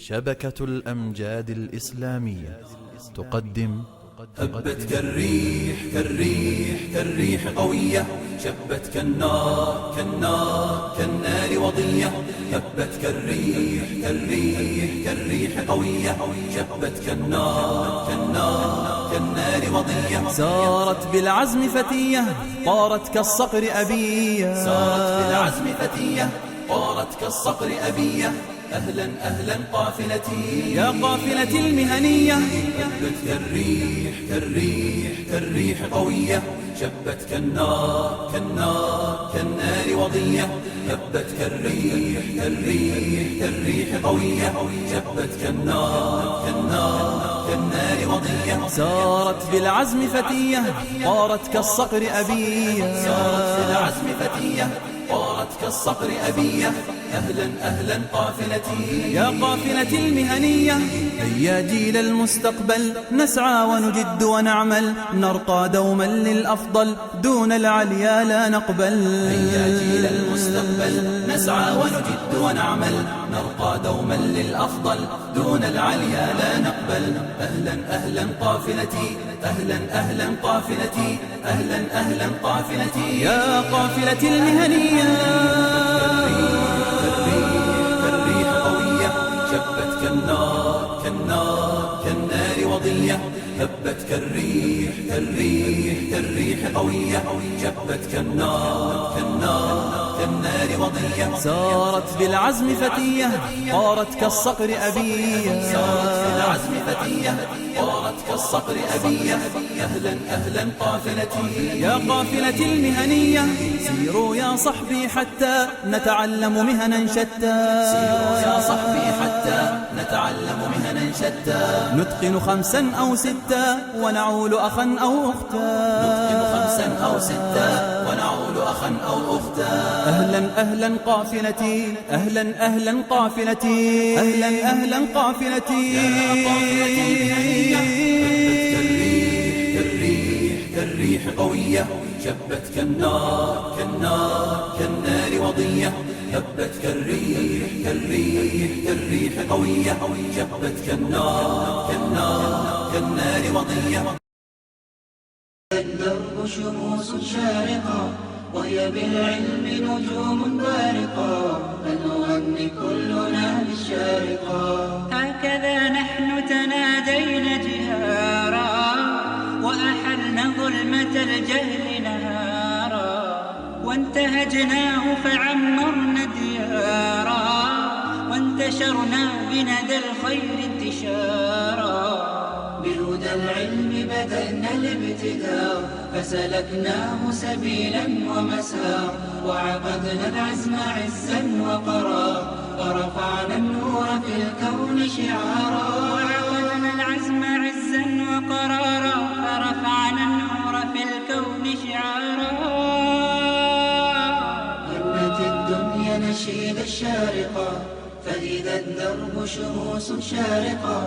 شبكة الأمجاد الإسلامية تقدم. هبت كالريح كالريح كالريح قوية، شبت كالنار كالنار كالنار وضية. هبت كالريح كالريح كالريح قوية، شبت كالنار كالنار كالنار وضية. سارت بالعزم فتية، طارت كالصقر أبية. سارت بالعزم فتية، طارت كالصقر أبية. أهلا أهلا قافلتي، يا قافلتي المهنية. هبت كالريح كالريح كالريح قوية، شبت كالنار كالنار كالنار وضية. هبت كالريح كالريح كالريح قوية، شبت كالنار كالنار كالنار وضية. سارت بالعزم فتية، طارت كالصقر أبية. سارت بالعزم فتية، طارت كالصقر أبية. أهلا أهلا قافلتي، يا قافلتي المهنية. هيا جيل المستقبل، نسعى ونجد ونعمل، نرقى دوما للأفضل، دون العليا لا نقبل. هيا جيل المستقبل، نسعى ونجد ونعمل، نرقى دوما للأفضل، دون العليا لا نقبل. أهلا أهلا قافلتي، أهلا أهلا قافلتي، أهلا أهلا قافلتي، يا قافلتي المهنية. كالريح قوية، شبت كالنار كالنار كالنار وضية. هبت كالريح كالريح كالريح قوية، شبت كالنار كالنار كالنار وضية. سارت بالعزم فتية، طارت كالصقر أبية. سارت بالعزم فتية، طارت كالصقر أبية. أهلا أهلا قافلتي، يا قافلتي المهنية. سيروا يا صحبي حتى نتعلم مهنا شتى. سيروا يا صحبي حتى نتعلم مهنا شتى. نتقن 5 أو 6 ونعول أخا أو أختا. نتقن 5 أو 6 ونعول أخا أو أختا. أهلا أهلا قافلتي، أهلا أهلا قافلتي، أهلا أهلا قافلتي، يا قافلتي المهنية. هبت كالريح كالريح كالريح قوية، شبت كالنار كالنار كالنار وضية. هبت كالريح كالريح كالريح قوية، شبت كالنار كالنار كالنار وضية. الدرب شموس شارقة، وهي بالعلم نجوم بارقة، فلنغني كلنا للشارقة. هكذا نحن تنادينا جهارا، وأحلنا ظلمة الجهل نهارا، وانتهجناه فعمرنا ديارا، وانتشرنا بندى الخير انتشارا. بهدى العلم بدأنا الابتداء، فسلكناه سبيلا ومسار، وعقدنا العزم عزا وقرار، ورفعنا النور في الكون شعارا. وعقدنا العزم عزا وقرارا، فرفعنا النور في الكون شعارا. غنت الدنيا نشيد الشارقة، فإذا الدرب شموس شارقة،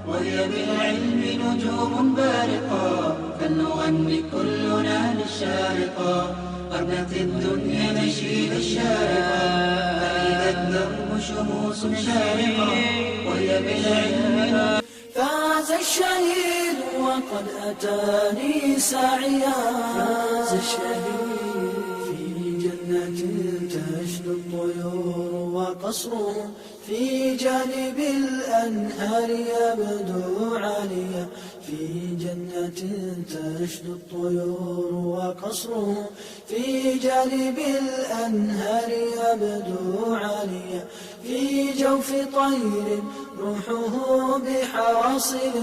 وهي بالعلم نجوم بارقة، فلنغني كلنا للشارقة. غنت الدنيا نشيد الشارقة، فإذا الدرب شموس شارقة، وهي بالعلم. فاز الشهيد وقد أتاني ساعيا. فاز الشهيد في جنة تشدو الطيور وقصره في جانب الأنهار يبدو عاليا. في جنة تشدو الطيور وقصره في جانب الأنهار يبدو عاليا. في جوف طير روحه بحواصل،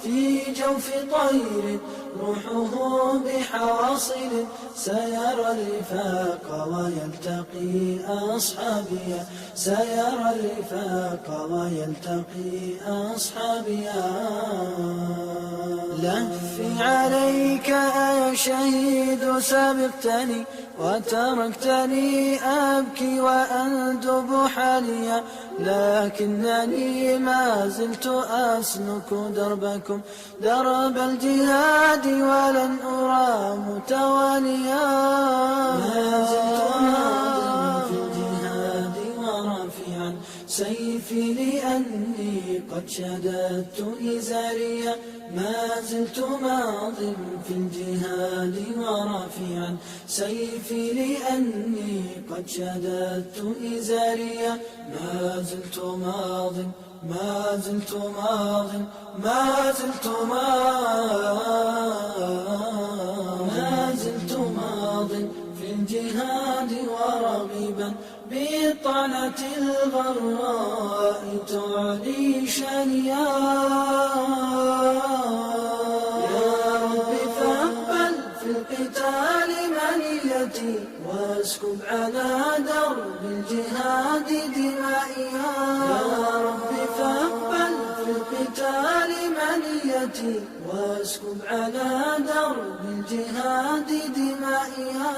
في جوف طير روحه بحواصل، سيرى الرفاق ويلتقي أصحابيا، سيرى الرفاق ويلتقي أصحابيا. لهفي عليك يا شهيد سبقتني، وتركتني أبكي وأندب حاليا، لكنني ما زلت أسلك دربكم درب الجهاد ولن أرى متواليا. ما زلت ناظرا في الجهاد ورافعا ورافعا سيفي لأني قد شددت إزاريا، ما زلت ماض في الجهاد ورافعا سيفي لأني قد شددت إزاريا، ما زلت ماض ما زلت ماض ما زلت ما زلت ماض في الجهاد ورغبا بالطعنة الغراء تعلي شانيا. يا رب فاقبل في القتال منيتي واسكب على درب الجهاد دمائيا. يا رب فاقبل في القتال منيتي واسكب على درب الجهاد دمائيا.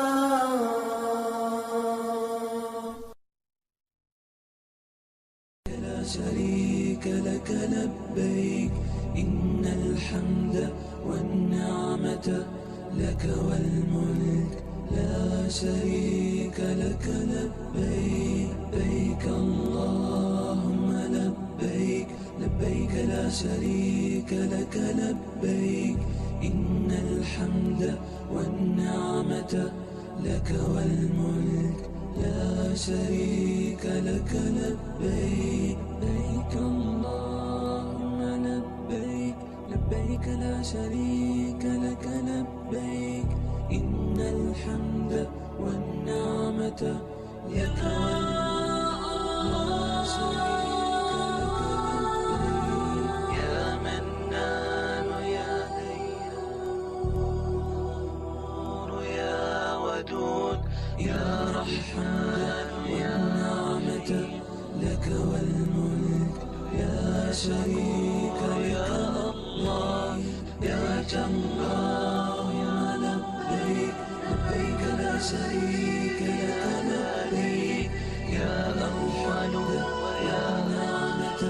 لا شريك لك لبيك، إن الحمد والنعمة لك والملك لا شريك لك لبيك. لبيك اللهم لبيك، لبيك لا شريك لك لبيك، إن الحمد والنعمة لك والملك لا شريك لك لبيك. لبيك اللهم لبيك، لبيك لا شريك لك لبيك، إن الحمد والنعمة لك والملك لا شريك لك لبيك. يا منان يا ديان يا ودود يا رحمن والنعمة لك والملك لا شريك لك الله يا جبار يا لبيك، لبيك لا شريك لك لبيك، يا أول ويا نعمة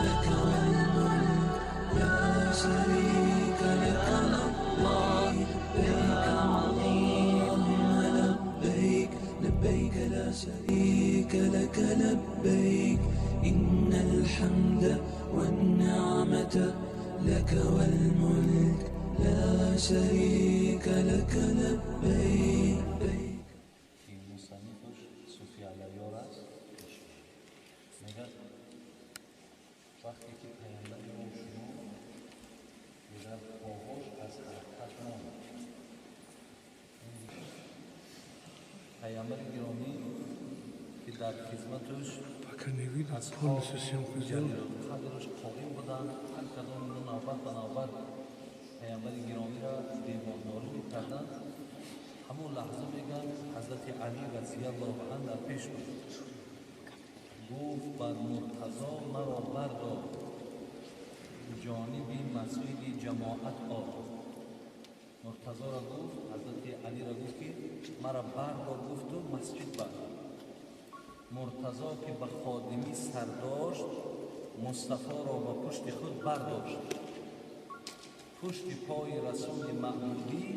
لك والملك لا شريك لك الله لبيك اللهم لبيك، لبيك لا شريك لك لبيك، إن الحمد والنعمة لك والملك لا شريك لك لبيك. وقتی که پیامبر ما و شما در پاهاش از حرکت نامد، پیامبر گرامی که در خدمتش اصحاب قدرش قایم بودند، هر کدام نوبت به نوبت پیامبر گرامی را دیوانداری می‌کردند. همون لحظه میگن حضرت علی رضی الله عنه در پیش بود، گفت بر مرتضی مرا بردار، جانب مسجد جماعت آر. مرتضی را گفت، حضرت علی را گفت که مرا بردار، گفت و مسجد بردار. مرتضی که به خادمی سر داشت، مصطفی را به پشت خود برداشت. پشت پای رسول معمولی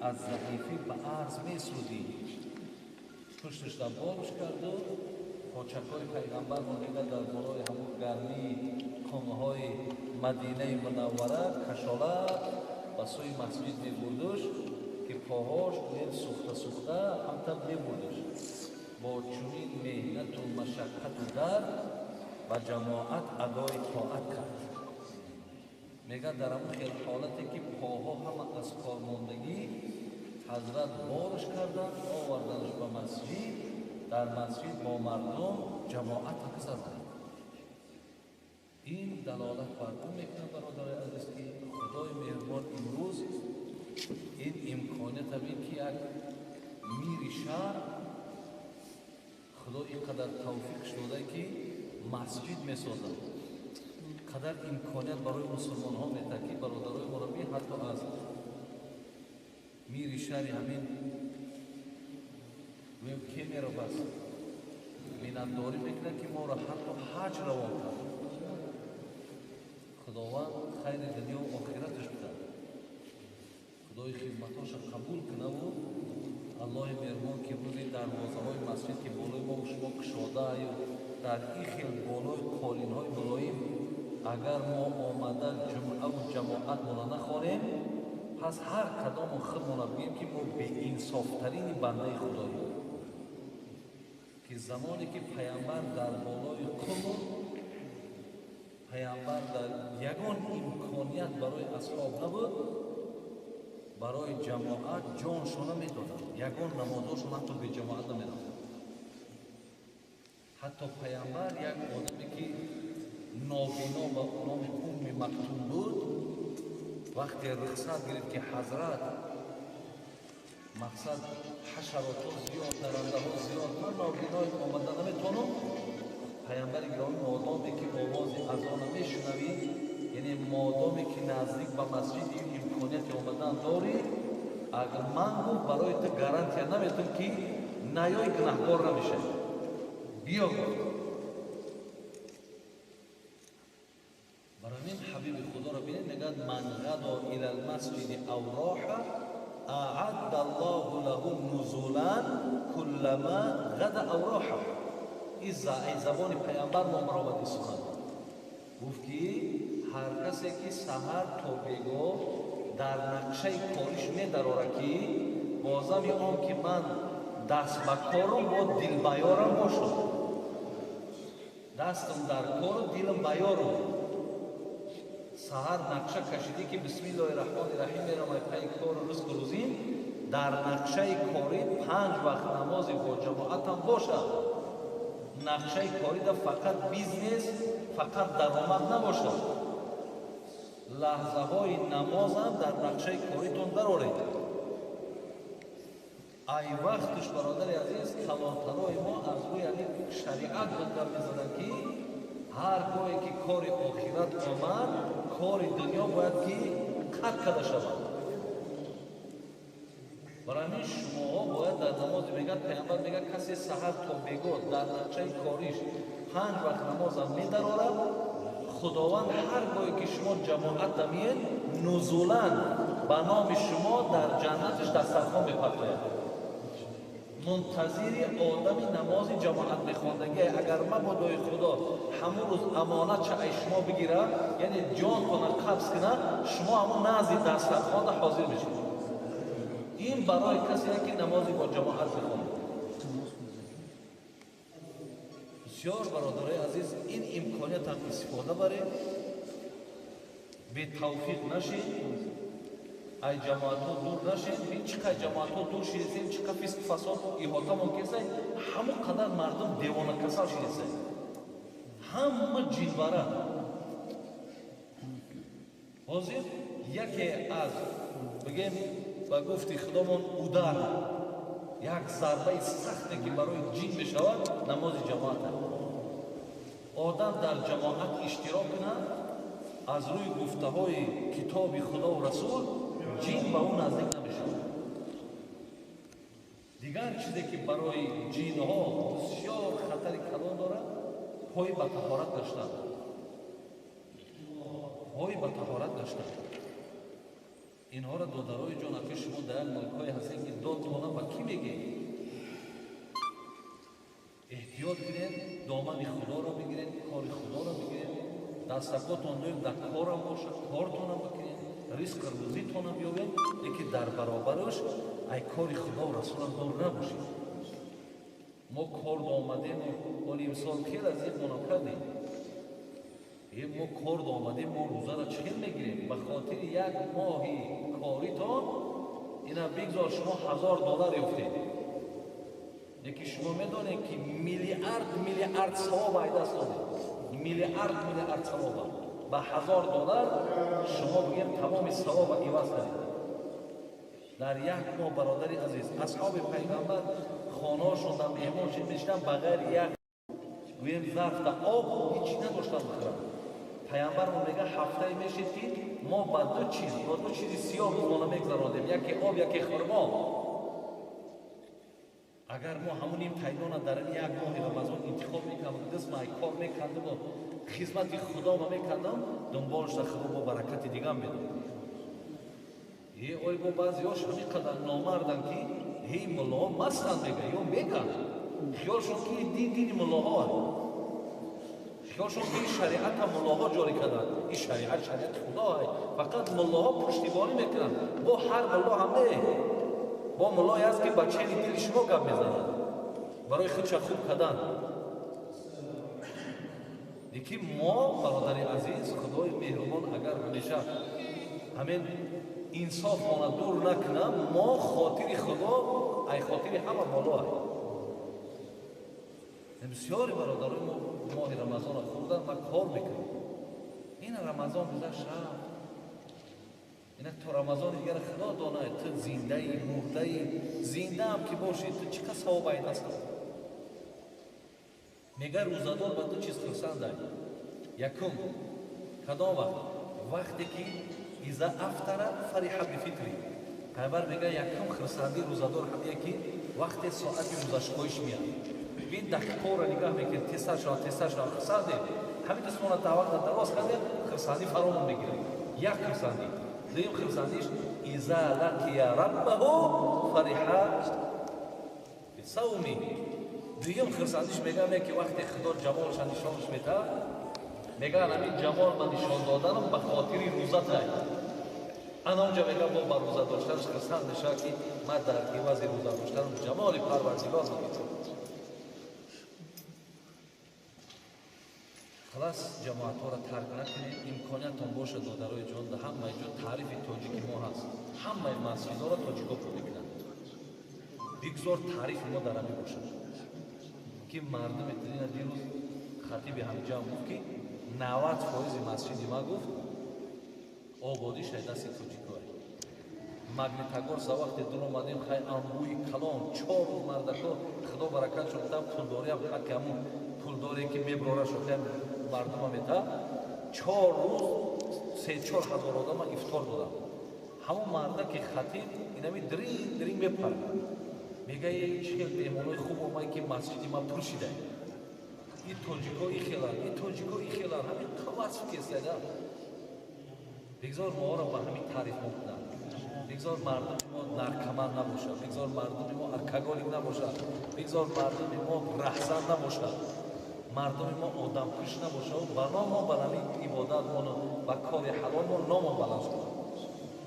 از ضعیفی به عرض می سودی. پشتش در بارش کرد و پاچکای پیغمبر را دیده در بالای همون گرمی خانه‌های مدینه منوره کشاله به سوی مسجد میبردش که پاهاش گویا سوخته سوخته همتر میبردش. با چنین مهنت و مشقت و درد و جماعت ادای طاعت کرد. میگه در همون خیلی حالتی که پاها همه از کار ماندگی، حضرت بارش کردن آوردنش به مسجد، در مسجد با مردم جماعت گذراند. این دلالت بر اون میکنه برادرای عزیز که خدای مهربان امروز این امکانیت هم این که یک میر شهر خدا اینقدر توفیقش داده که مسجد میسازد، قدر امکانیت برای مسلمان ها میده که برادرای مربی حتی از میر شهر همین که میره بس مننداری میکنه که ما را حتی حج روان کرد. خداوند خیر دنیا و آخرتش بده، خدای خدمتاش قبول کنه و الله مهربان که امروز این دروازه های مسجد که بالای ما و شما کشاده یا Дар ин хел болои қолинҳои мулоим агар мо омада ҷумъаву ҷамоатмона нахонем, пас ҳар кадому худмона бигӯем, ки мо беинсофтарини бандаи худоем, ки замоне ки паямбар дар болои қум буд, паямбар дар ягон имконият барои асҳоб набуд, барои ҷамоат ҷоншона медоданд, ягон намозошон ҳатто беҷамоат намерафтанд. Ҳатто паямбар як одаме ки нобино ба номи Умми Мактум буд, вақте рухсат гирифт, ки ҳазрат, мақсад ҳашаротҳо зиёд, дарандаҳо зиёд, ман нобинои омада наметавонам. Паямбари гиромӣ, модоме ки овози азона мешунавӣ, яъне модоме ки наздик ба масҷиди имконияти омадан дорӣ, агар ман гуфт барои ту гарантия наметавон, ки наёй гунаҳкор намешавӣ, биё гуфт. Барои ҳамин ҳабиби худоро бинед, мегӯяд: ман ғадо ила лмасҷиди ав роҳа аъадда аллоҳу лаҳу нузулан куллама ғада ав роҳа. Ин забони паямбар мо баромад сухан. Гуфт, ки ҳар касе ки саҳар то бегоҳ дар нақшаи кориш медарорад, ки бозами он ки ман даст ба корум, бо дилбаёрам бошам, дастам дар кору дилам баёрум. Саҳар нақша кашидӣ, ки бисмиллоҳи раҳмони раҳим мерам ай пайи кору ризқу рӯзим, дар нақшаи корӣ 5 вақт намози бо ҷамоатам бошад. Нақшаи корида фақат бизнес, фақат даромад набошад. Лаҳзаҳои намозам дар нақшаи коритон дароред. Ай вақтш, бародари азиз, калонтарои мо аз рӯи ҳамин шариат буд гап мезананд, ки ҳар гоҳе ки кори охират омад, кори дунё бояд ки қатъ карда шавад. Барои ҳамин шумоҳо бояд дар намози, мегӯяд паямбар, мегӯяд, касе саҳар то бегоҳ дар нақшаи кориш 5 вақт намозам медарорад, худованд ҳар гоҳе ки шумо ҷамоат дамиед, нузулан ба номи шумо дар ҷаннаташ дастархон мепартояд. Мунтазири одами намози ҷамоат мехондагӣ, агар мабодои худо ҳамун рӯз амонатша ай шумо бигирад, яъне ҷонтона қабз кунад, шумо ҳамун назди дастархонда ҳозир мешавед. Ин барои касе ки намози бо ҷамоат мехонад. Бисёр бародарои азиз, ин имкониятам истифода баред, бетавфиқ нашед, ай ҷамоатҳо дур нашед. Чӣ қадр ҷамоатҳо дур шидесем, чӣ қадр фисқу фасод иҳотамон кесай, ҳамон қадар мардум девонакасал шидесай, ҳама ҷинвара. Ҳозир яке аз бигем ба гуфти худомон удар, як зарбаи сахте ки барои ҷин мешавад, намози ҷамоат. Одам дар ҷамоат иштирок кунад, аз рӯи гуфтаҳои китоби худову расул ҷин ба ӯ наздик намешавад. Дигар чизе ки барои ҷинҳо бисёр хатари калон дорад, пои ба таҳорат гаштан. Пои ба таҳорат гаштан. Инҳоро, додарои ҷон, аки шумо дар як мулкҳое ҳастед, ки додтона ба кӣ мегӯед? Эҳтиёт кунед, домани худоро бигиред, кори худоро бигиред, дастакотон доим дар корам бошад, кортонам бикунед, ризқу рӯзитонам биёбед, лекин дар баробараш ай кори худову расулам дур набошед. Мо кор омадем, оли имсол хел азиятмонам кардем. Мо кор омадем, мо рӯзаро чӣ хел мегирем? Ба хотири як моҳи коритон ина бигзор шумо $1000 ёфтед, лекин шумо медонед, ки миллиард миллиард савоб ай даст додед, миллиард миллиард савоба. Ба $1000 шумо бигем тамоми савоба иваз кардед дар як моҳ. Бародари азиз, асҳоби пайғамбар хонаҳошон дар меҳмон мешидан, ба ғайри як гӯем зарфта об ҳеҷ надоштанд бихӯранд. Паямбармон мегӯяд, ҳафтае мешид, ки мо ба ду чиз, бо ду чизи сиёҳ рӯзона мегузарондем, яке об, яке хурмо. Агар мо ҳамун ин пайдона дар як моҳи рамазон интихоб мекардам, дастма кор мекардам, хизмати худома мекардам, дунболашда худо бо баракати дигам медод. Е ой, бо баъзеҳош ҳамин қадар номарданд, ки ҳей, муллоҳо мастанд, мега ё меган, хиёлшон ки дин дини муллоҳо. Хиёлшон ки шариата муллоҳо ҷорӣ карданд. Ин шариат шариати худо фақат муллоҳо пуштибонӣ мекунанд. Бо ҳар мулло ҳам не. Бо муллое ҳаст ки ба чени дили шумо гап мезанад барои худша хуб кардан. Лекин мо, бародари азиз, худои меҳрубон агар ҳамеша ҳамин инсофмона дур накунам, мо хотири худо ай хотири ҳама боло ай. Бисёри бародарои мо моҳи рамазонро хӯрдан ва кор мекунем. Ин рамазон гузашт рафт. Ина то рамазони дигар худо донад, ту зиндаи, мурдаи, зиндаам ки бошӣ, ту чӣ қадр савоб ай даст дорӣ. Мега рӯзадор ба ду чиз хурсанд ай. Якум, кадом вақт? Вақте ки иза афтара фариҳа бифитри. Пайғамбар мега якум хурсандии рӯзадор ҳамие ки вақте соати рӯзашкоиш меяд. Бин дақиқаро нигоҳ мекунед, тезтар шавад, тезтар шавад, хурсандем. Ҳамин дастмона та вақта дароз кардем, хурсандӣ фаромон мегирад. Як хурсандӣ. Дуюм хурсандиш иза лақия раббаҳу фариҳа бисавми. Дуюм хурсандиш мегӯям ки вақте худо ҷамолша нишонаш метаҳад, мегӯянд ҳамин ҷамол ба нишон доданам ба хотири рӯзатай. Ана онҷа мегӯям бо ба рӯза доштанаш хурсанд мешавад ки ман дар ивази рӯза доштанам ҷамоли парвардигорро дидам. Халас, ҷамоатҳоро тарк накунед, имкониятон бошад, додарои ҷон, дар ҳамаи ҷо таърифи тоҷики мо ҳаст. Ҳамаи масҷидҳоро тоҷикҳо пур мекунанд. Бигзор таърифи мо дар ҳамин бошад ки мардуми дина. Дирӯз хатиби ҳамиҷаам гуфт ки 90% масҷиди ма, гуфт, ободиш ай дасти тоҷикҳое. Магнитогорса вақте дур омадем, хай анбӯи калон, чор рӯз мардако, худо баракатшон дам, пулдориам ҳаққи ҳамун пулдоре ки меброра шохиам мардума мета, 4 рӯз 3-4 ҳазор одама ифтор додам. Ҳамон марда ки хатиб инами дрин дрин мепарад, мега чӣ хел меҳмонои хуб омад ки масҷиди ман пур шида. И тоҷико и хеланд, и тоҷико и хеланд, ҳамин васф кесада. Бигзор моҳоро ба ҳамин таъриф мо кунанд. Бигзор мардуми мо наркоман набошад, бигзор мардуми мо алкоголик набошад, бигзор мардуми мо раҳзан набошад, мардуми мо одамкуш набошад, ба номо ба ҳамин ибодатмону ба кори ҳалолмо номо баланд шавад.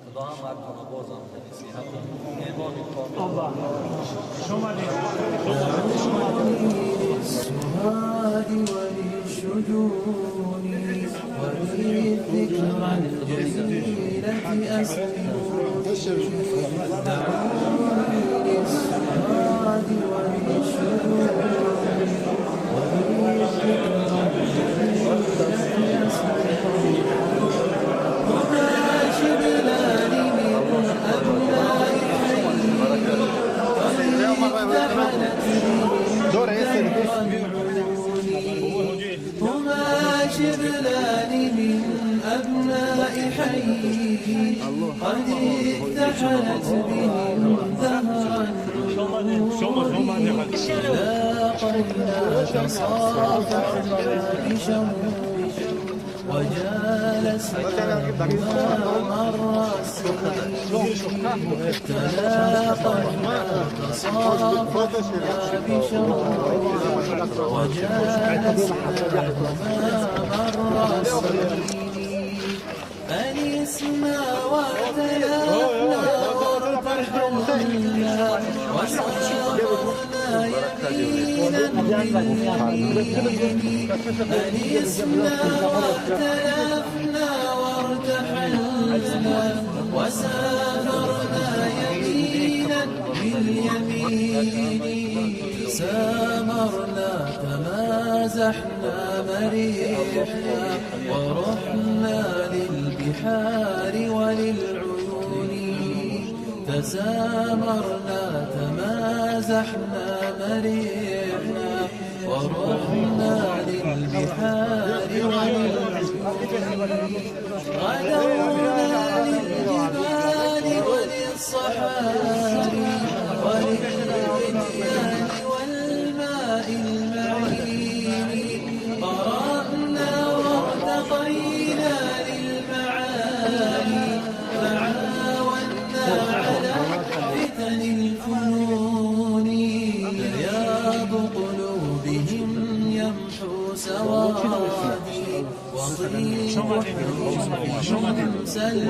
Худо ҳам ҳар бозам насиҳату имони комил. للسهاد وللشجون وللذكرى الجميلة أسلموني. دعوني للسهاد وللشجون وللذكرى الجميلة أسلموني. هما شبلان من أبناء حي قد اكتحلت هما شبلان من أبناء حي قد اكتحلت بهم دهرا. تلاقينا تصافحنا بشوق وجالسنا مر السنين. تلاقينا تصافحنا بشوق وجالسنا مر السنين. أنسنا وتلاقنا وارتحلنا وسافرنا يمينا باليمين. أنسنا وارتلفنا وارتحلنا وسافرنا يمينا باليمين. سامرنا تمازحنا مريحنا ورحنا للبحار وللعيون. تسامرنا تمازحنا مريحنا ورحنا للبحار وللعيون. غدونا للجبال وللصحاري وللوديان والماء المعين. قرأنا وارتقينا للمعالي تعاوننا على فتن الفنون. بياض قلوبهم يمحو سواد وطيب سلوى.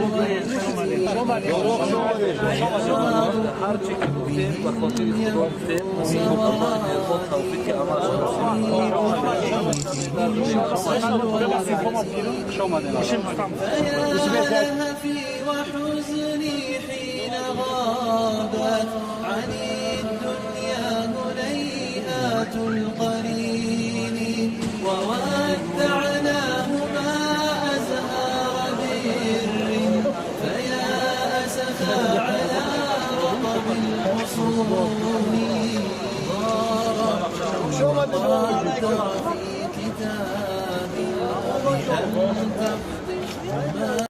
هرچی که گفتیم و خاطر خدا گفتیم، الله مهربان توفیق عمل فيا لهفي وحزني حين غابت عن الدنيا هنيئات القرين، وودعناهما أزهار بر، فيا أسفا على رطب الغصون. ضربت في كتابي بأن تخطف ما